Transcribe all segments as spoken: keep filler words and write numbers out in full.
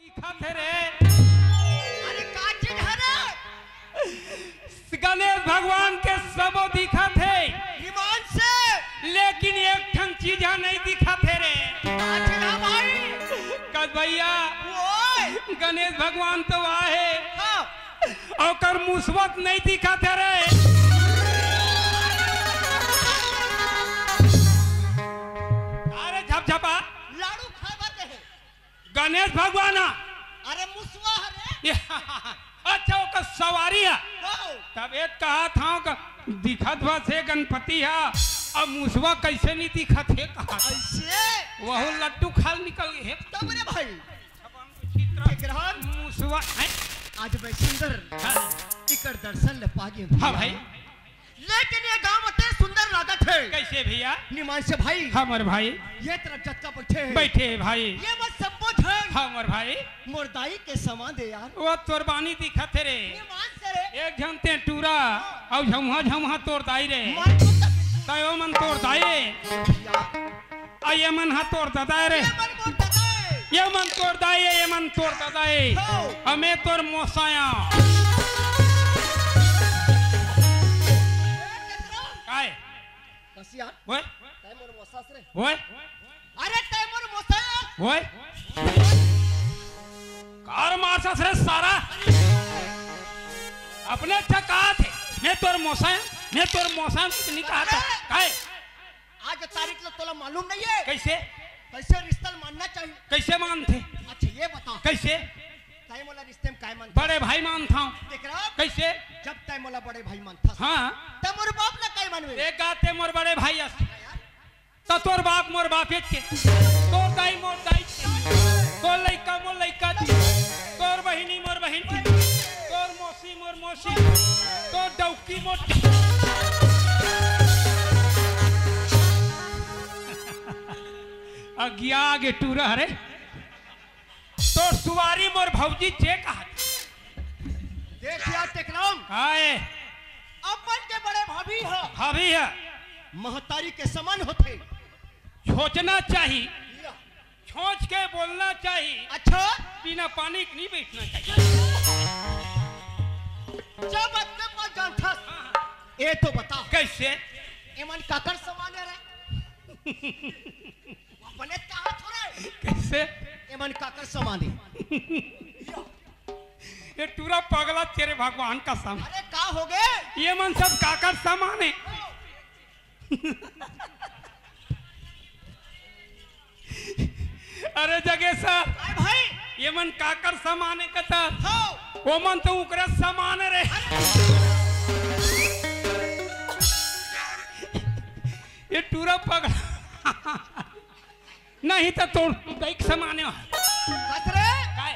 दिखत हे रे। अरे का चीज हरे? गणेश भगवान के सबो दिखत हे। ईमान से। लेकिन एक ठन चीज ह नहीं दिखत हे रे। का चीज ह भाई? कस भैया, ओए। गणेश भगवान तो आहे, हाँ। ओकर मुसवा नहीं दिखत हे रे। अरे झपझपा। लाडू खाए बर दे हे। गणेश भगवान ह। अरे मुसवा हरे। ये, अच्छा, ओकर सवारी ह। हो। तब एक कहा था कि दिखत बस हे गणपति ह, अब मुसवा कैसे नहीं दिखत हे कहा। ऐसे? वहू लड्डू खाल निकल गए हे। तब रे भाई। विचित्र। विक्रम। मुसवा है। आज मैं सुंदर हाँ। इकर दर्शन ले पागे हूँ। हाँ भाई। लेकिन ये गांव अते सुंदर लागत हे। कैसे भैया? निमान से भाई। हमर भाई। ये तरफ जतका बैठे हे। बैठे हे भाई। ये मन सब्बो झन। हमर भाई। मोर दाई के समान दे यार। वो तोर बानी दिखत हे रे। निमान से रे। एक झन ते टूरा, अउ झम्हा झम्हा तोर दाई रे। मार तो तक। तयो मन तोर दाई। यार। आ ये मन ह तोर ददा ए रे। ये मन मोर ददा ए। ये मन तोर दाई ए, ये मन तोर ददा ए। हो। अमे तोर मोसाया। काय? कसिया। ओए। तय मोर मोसास रे। ओए। अरे तय मोर मोसाया। ओए। कार मारसस रे सारा। अपने अच्छा कहा थे। मैं तोर मोसाया, मैं तोर मोसाया कुछ नहीं कहा था। काय? आज तारीख ला तोला मालूम नहीं है? कैसे? कैसे रिश्ता मानना चाहिए? कैसे मानथे? अच्छा, ये बता। कैसे? तय मोला रिश्ते में काय मानथे? बड़े भाई मानथव। देख रहा? कैसे? जब तय मोला बड़े भाई मानथस, हाँ। तय मोर बाप ला काय मानबे? एक गाते मोर बड़े भाई अस। त तोर बाप मोर बाप एक के, तोर दाई मोर दाई के, तोर लइका मोर लइका के, तोर बहिनी मोर बहिन के, तोर मौसी मोर मौसी, तोर डौकी मोर अगिया आगे टूरा हरे। तोर सुवारी मोर भौजी जे कहा। देख यार टेकराम। काय? अपन के बड़े भाभी ह। भाभी ह। महतारी के समान होथे। सोचना चाही। या। सोच के बोलना चाही। अच्छा। बिना पानी के नहीं बैठना चाहिए। जब अतने बात जानथस, हाँ, हाँ। ए तो बता। कैसे? एमन काकर समान हे रे? अपने कहा थोड़े। कैसे? एमन काकर समान हे? ये टूरा पगला तेरे भगवान कसम। अरे का हो गए? ये मन सब काकर समान हे? अरे जगेसर, आय भाई। ये मन काकर समान हे कतर? हो। वो मन तो उकरे समान हे रे। ये टूरा पगला। नहीं तो तोर दाई के समान हे। कस रे? काय?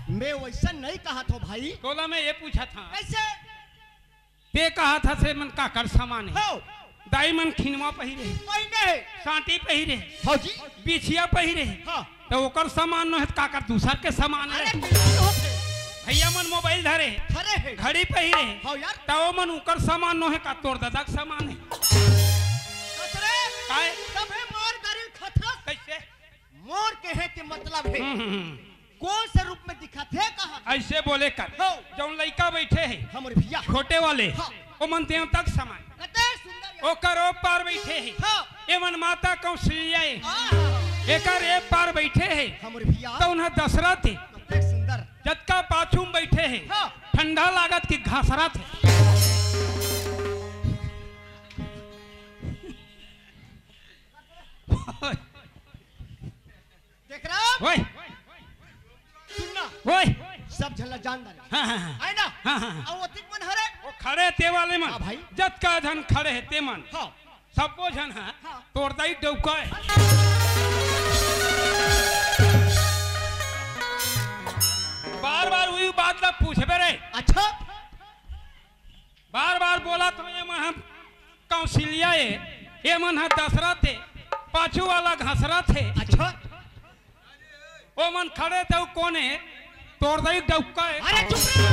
मैं वैसा नहीं कहा था भाई। तोला मैं ये पूछा था। कैसे? ते कहा था से मन काकर समान हे। हो। दाई मन खिनवा पहिरे। पहिने हे। सांटी पहिरे। हो जी। बिछिया पहिरे। हाँ। तो ओकर समान नोहे त काकर दूसर के समान हे। अरे, कौन होथे? भैया मन मोबाइल धरे। धरे हे। घड़ी पहिरे। हो यार। त ओ मन उकर समान नोहे का तोर ददा के समान हे। कस रे? काय? तभे मार गारी खथस। कैसे? मोर कहे के मतलब हे, हम्म, हम्म, हम्म। कौन से रूप में दिखत हे, कहा? ऐसे बोले कर। हो। जौन लइका बैठे हे, हमर भैया। छोटे वाले, हाँ। ओ मन देवता के समान। कते सुंदर हे। ओकर ओ पार बैठे हे। हाँ। ए मन माता कौशल्या हे। हाँ। एकर ए पार बैठे हे। हमर भैया। त उन्हा दशरथ हे। कते सुंदर। जतका पाछू में बैठे हे। हाँ। ठंडा लागत कि घसरत हे। देख रहा? ओए। सुनना। ओए। सब झन ला जान डारे। हाँ, हाँ, हाँ। आय ना? हाँ, हाँ, हाँ। अउ ओतिक मन हरे? वो खड़े ते वाले मन। हाँ, भाई। जतका झन खड़े हे ते मन। हाँ। सब्बो झन ह। हाँ। तोर दाई डौका हे। बार-बार उही बात ला पूछबे रे। अच्छा। बार-बार बोलत हों, ए मन ह कौशल्या हे, ए मन ह दशरथ हे, पाछू वाला घसरत हे। अच्छा। ओ मन खड़े हे त कोन हे? तोर दाई डौका हे। अरे चुप रे।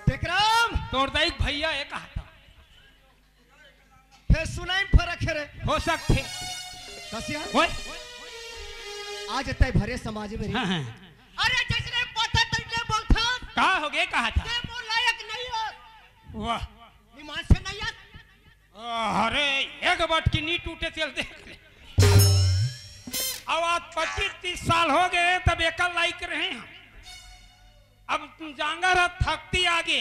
विक्रम। तोर दाई भैया हे कहा था। फेर सुनई में फरक हे रे। हो सकथे। कसिया। ओए। आज तय भरे समाज में रे। हाँ, हाँ। अरे जइसने पता तइसने बोलथस। का होगे, कहा था? ते मोर लायक नहीं हो। वाह। निमान से नहीं आ। अरे, एक बटकी नी टूटे तेल देख ले। अब आज पच्चीस तीस साल होगे, तब एकर लायक रहे हम। अब तुम जांगर ह थकती आगे,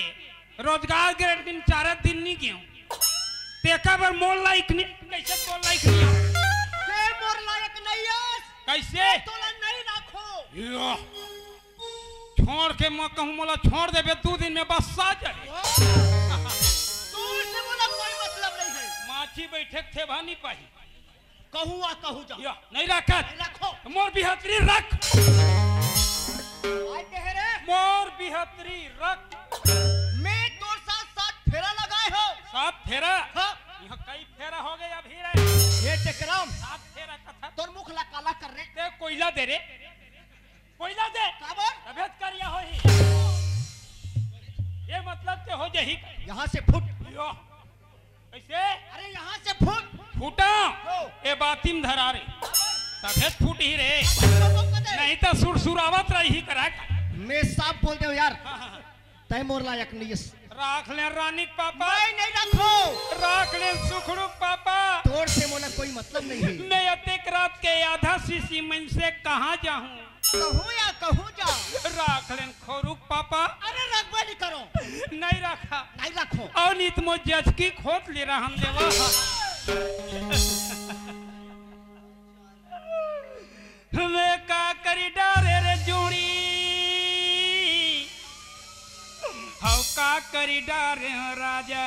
रोजगार गारंटी में चार दिन नी गेंव। तेकर बर मोर लायक नी, कइसे तोर लायक नी आंव? ते मोर लायक नहीं हस। कइसे? तोला नहीं राखों। या। छोड़ के मैं कहूँ, मोला छोड़ देबे, दू दिन में बस आ जाए। तोर से मोला कोई मतलब नहीं है। माछी बइठे के थेबा नी पाही। कहूँ आ, कहूँ जा। या, नहीं राखत। नहीं राखों। मोर बिहतरी रख। आय कहे रे। मोर बिहतरी रख। मैं तोर साथ सात फेरा लगाए हों। सात फेरा? हाँ। इहाँ कई फेरा होगे अभी रे। ये टेकराम। सात फेरा कथा। तोर मुख ला काला कर रे। ते कोयला दे रे। कोयला दे। काबर? तबियत करिया होही। ये मतलब के हो जाही। यहाँ से फुट। यो। कइसे? अरे यहाँ से फुट। फूटा। हो। ए बाती में धरा रे। काबर? तबियत फूटही रे। काबर? नहीं तो सुरसुरावत रही करा। मैं साफ बोल देंव यार। हाँ, हाँ, हाँ। तैं मोर लायक नहीं हस। राख ले रानी के पापा। मैं नहीं राखों। राख ले सुखड़ू के पापा। तोर से मोला कोई मतलब नहीं है। मैं अतेक रात के आधा शीशी मन से कहाँ जाहूँ? कहूँ या कहूँ जा। राख ले खोरू के पापा। अरे रखबे नहीं करों। नहीं राखा। नहीं राखों। अउ नित मोर जचकी खोत ले रहन देवा। मैं का करी डारे रे जोड़ी, हव का करी डारे राजा,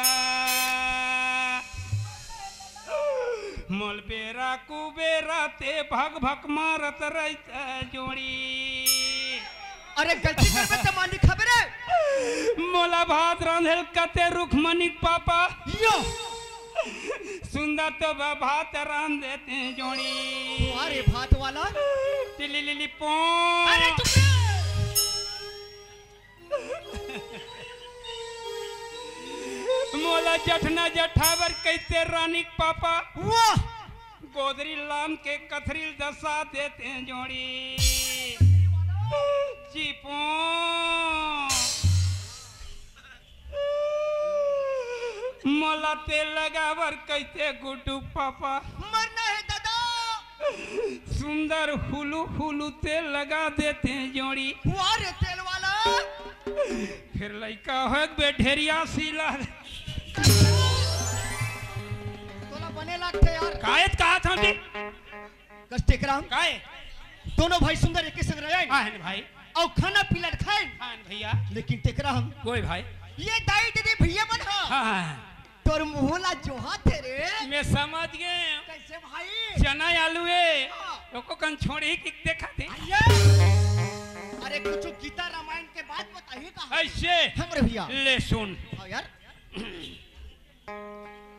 मोल बेरा कुबेरा ते भक भक मारत रहिथे जोड़ी। अरे गलती करबे त मानी खबे रे। मोला भात रांधे ल कथे रुखमनी के पापा। यो। सुंदर तो बा भात रांध देते जोड़ी। वाह रे भात वाला। टिली लिली पों। अरे चुप रे। मोला जठना जठाबर कहिथे रानी के पापा। वाह। गोदरी लान के कथरी ल दसा देते जोड़ी। चिपों। मोला तेल लगाबर कहिथे गुड्डू पापा। मरना है दादा। सुंदर हुलू हुलू तेल लगा देते जोड़ी। वाह रे तेल वाला। फिर लइका होय के बे ढेरिया सीला। तोला बने लागथे यार। कायत कहा था जी? कस टेकराम। काय? दोनों भाई सुंदर एके संग रहे। हाँ, है ना भाई। अउ खाना पीना खाए। हाँ, है ना भैया। लेकिन टेकराम। कोई भाई? ये दाई दीदी भैया मन हा। हाँ, हाँ, हाँ। तोर मुंह ला जोहाथे रे। मैं समझ गए। कैसे भाई? चना आलू है। हाँ। ओको कन छोड़ी कि देखा थे। अरे, अरे कुछ गीता रामायण के बात बताइए कहा। ऐसे। हमरे भैया। ले सुन। हाँ यार।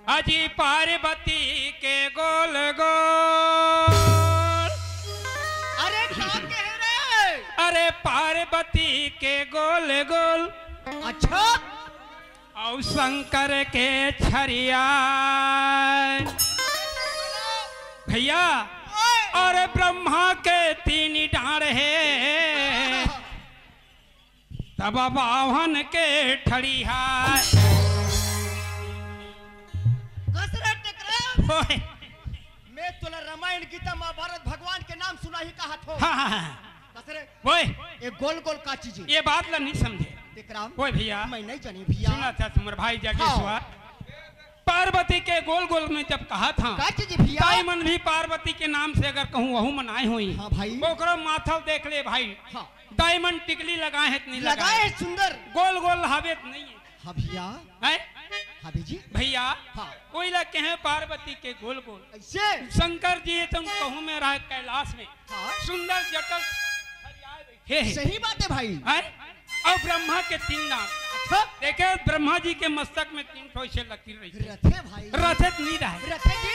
अजी पार्वती के गोल गोल। अरे का कहे रे? अरे पार्वती के गोल गोल। अच्छा। अउ शंकर के छरिया। भैया, ओए। अरे ब्रह्मा के तीन डांड़ हे। तब बावन के ठड़िया। कस रे टेकरा। ओए। मैं तोला रामायण, गीता, महाभारत, भगवान के नाम सुनाही कहा थो। हाँ, हाँ, हाँ। कस रे। ओए। ये गोल गोल का चीज है? ये बात ला नहीं समझे। टेकराम। ओए भैया। मैं नहीं जानी भैया। सुना था तुम्हारे भाई जागेश्वर। हाँ। पार्वती के गोल गोल में जब कहा था, का चीज भैया? डायमंड भी पार्वती के नाम से अगर कहूँ, वहू मनाए हुई। हाँ भाई। ओकरो माथल देख ले भाई। हाँ। डायमंड टिकली लगाए हैं कि नहीं लगाए लगाए? हैं सुंदर। गोल गोल हवे त नहीं है। हाँ भैया। हैं? हाँ जी। भैया, हाँ। कोई ला कहे पार्वती के गोल गोल। ऐसे? शंकर जी तो कहूँ में रहा कैलाश में। हाँ। सुंदर जटल हे, हे। सही बात है भाई। हैं? अउ ब्रह्मा के तीन दांत। अच्छा। देखे ब्रह्मा जी के मस्तक में तीन ठो ऐसे लकीर रही। रथे भाई। रथे त नहीं रहे। रथे जी।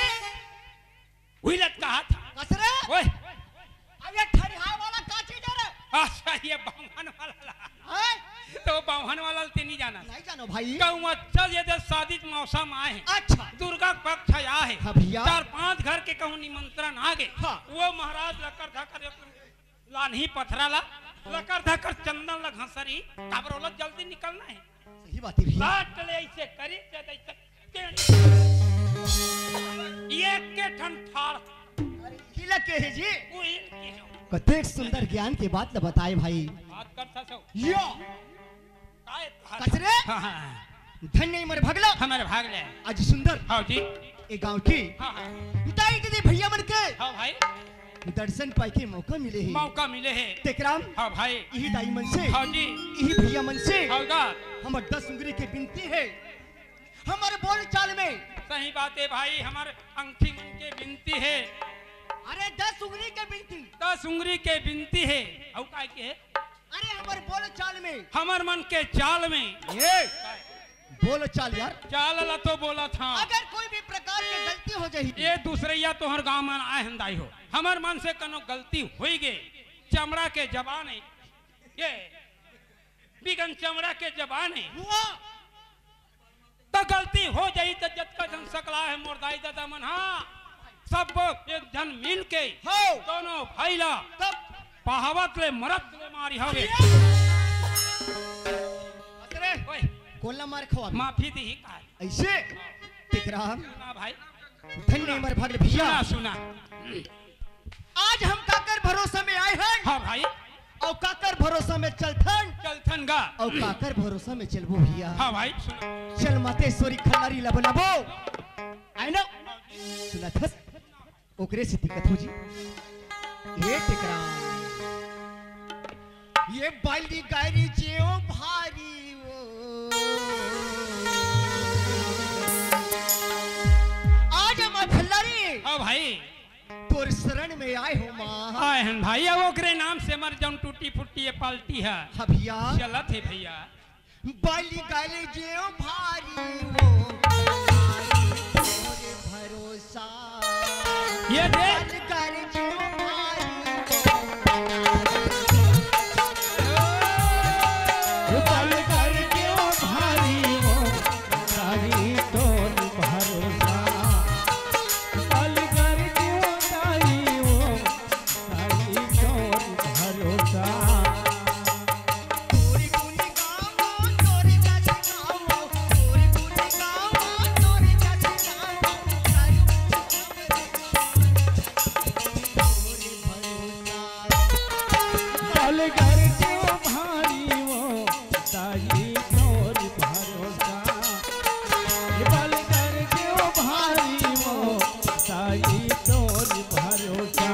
वही लत कहा था। कस रे? ओए। अब ये ठरिहाय वाला का चीज है रे? अच्छा, ये बावन वाला ला। हैं? तो बावन वाला ते नहीं जाना। नहीं जानो भाई। कहूँ अच्छा, ये दस शादी के मौसम आए हैं। अच्छा। दुर्गा पक्ष आए हैं। हाँ भैया। चार पांच घर के कहूँ निमंत्रण आ गए। हाँ। वो महाराज लकर धकर लानही पथरा ला। लकर धकर चंदन ल घसरी, काबर ओला जल्दी निकलना हे। सही बात हे भैया। काट ले ऐसे करी, जद ऐसे टेढ़ी। ये के ठन ठाड़। अरे, हिला के हे जी? वो हिल के हे। कतेक सुंदर ज्ञान के बात ल बताए भाई। बात कर सा सो। यो। काय कहा? कचरे? हाँ, हाँ, हाँ। धन्य हमर भगला। हमर भगला। आज सुंदर। हाँ जी। ए गांव के। हाँ, हाँ। दाई दीदी भैया मन के। हाँ भाई। दर्शन पाए के मौका मिले हे। मौका मिले हे। टेकराम। हाँ भाई। इही दाई मन से। हाँ जी। इही भैया मन से। हाँ गा। हमर दस उंगरी के बिनती हे। हमर बोल चाल में। सही बात हे भाई, हमर अंगठी मन के बिनती हे। अरे दस उंगरी के बिनती। दस उंगरी के बिनती हे। अउ काय के हे? अरे हमर बोल चाल में। हमर मन के चाल में। ए, बोल चाल यार। चाल ला तो बोलत हंव। अगर कोई भी प्रकार के गलती हो जाही। ए दूसरइया तोहर गांव मन आए हन दाई हो। हमर मन से कनो गलती होई गे। चमड़ा के जबान हे। ये बिगन चमड़ा के जबान हे। हुआ। त गलती हो जाही त जतका झन सकला हे मोर दाई ददा मन, हाँ, सब एक झन मिल के हो। दोनों भाई ला तब पहावत ले मरत ले मारी हवे। अरे, ओए। कोन ला मार खवाबे? माफी दिही का? ऐसे? टेकराम। सुना भाई। धन्य हमर भगले भैया। सुना, सुना। आज हम काकर भरोसा में आए हन? हाँ भाई। अउ काकर भरोसा में चलथन? चलथन गा। अउ काकर भरोसा में चलबो भैया? हाँ भाई, सुना। चल मातेश्वरी खल्लारी लबो लबो। आए ना? सुनत हस? ओकरे सेती कथों जी। ए टेकराम। ये बाली गारी जेव भारी वो। आज हमर खल्लारी। हाँ भाई। तोर शरण में आए हो माँ। आए हन भाई, अब ओकरे नाम से हमर जौन टूटी फूटी ये पार्टी हे। हाँ भैया। चलत हे भैया। बाली गाली जेव भारी वो, तोरे भरोसा। ये दे। बाली गाली जेव भारी वो। बाली गाली जेव भारी वो, सारी तोर भरोसा। बाली गाली जेव भारी वो, सारी तोर भरोसा।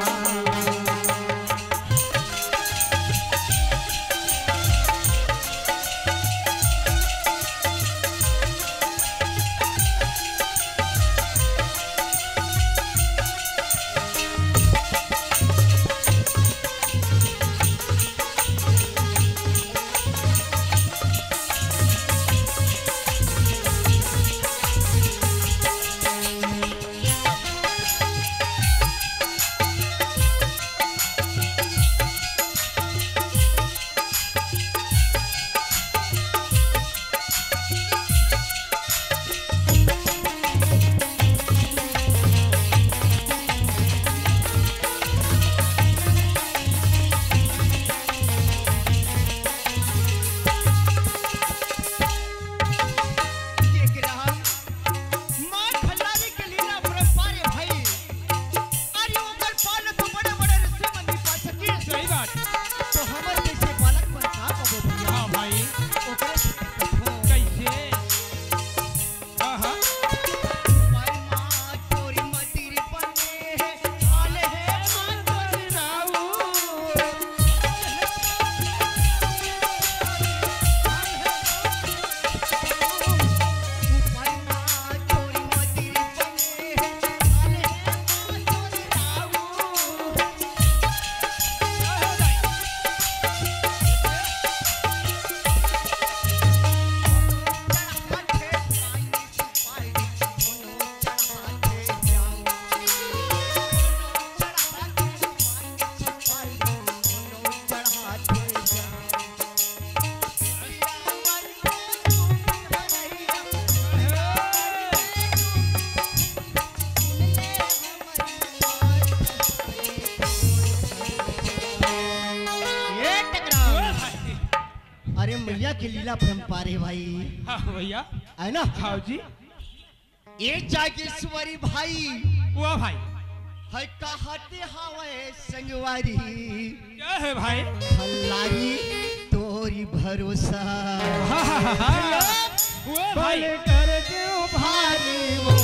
के लीला परम्पार हे भाई। हाँ भैया। है ना? हाँ जी। ए जागेश्वरी भाई, वो भाई। है कहते हवे संगवारी, क्या है भाई? फलानी तोरी भरोसा। हाँ, हाँ, हाँ, हाँ। वो भाई। कर दो भारी वो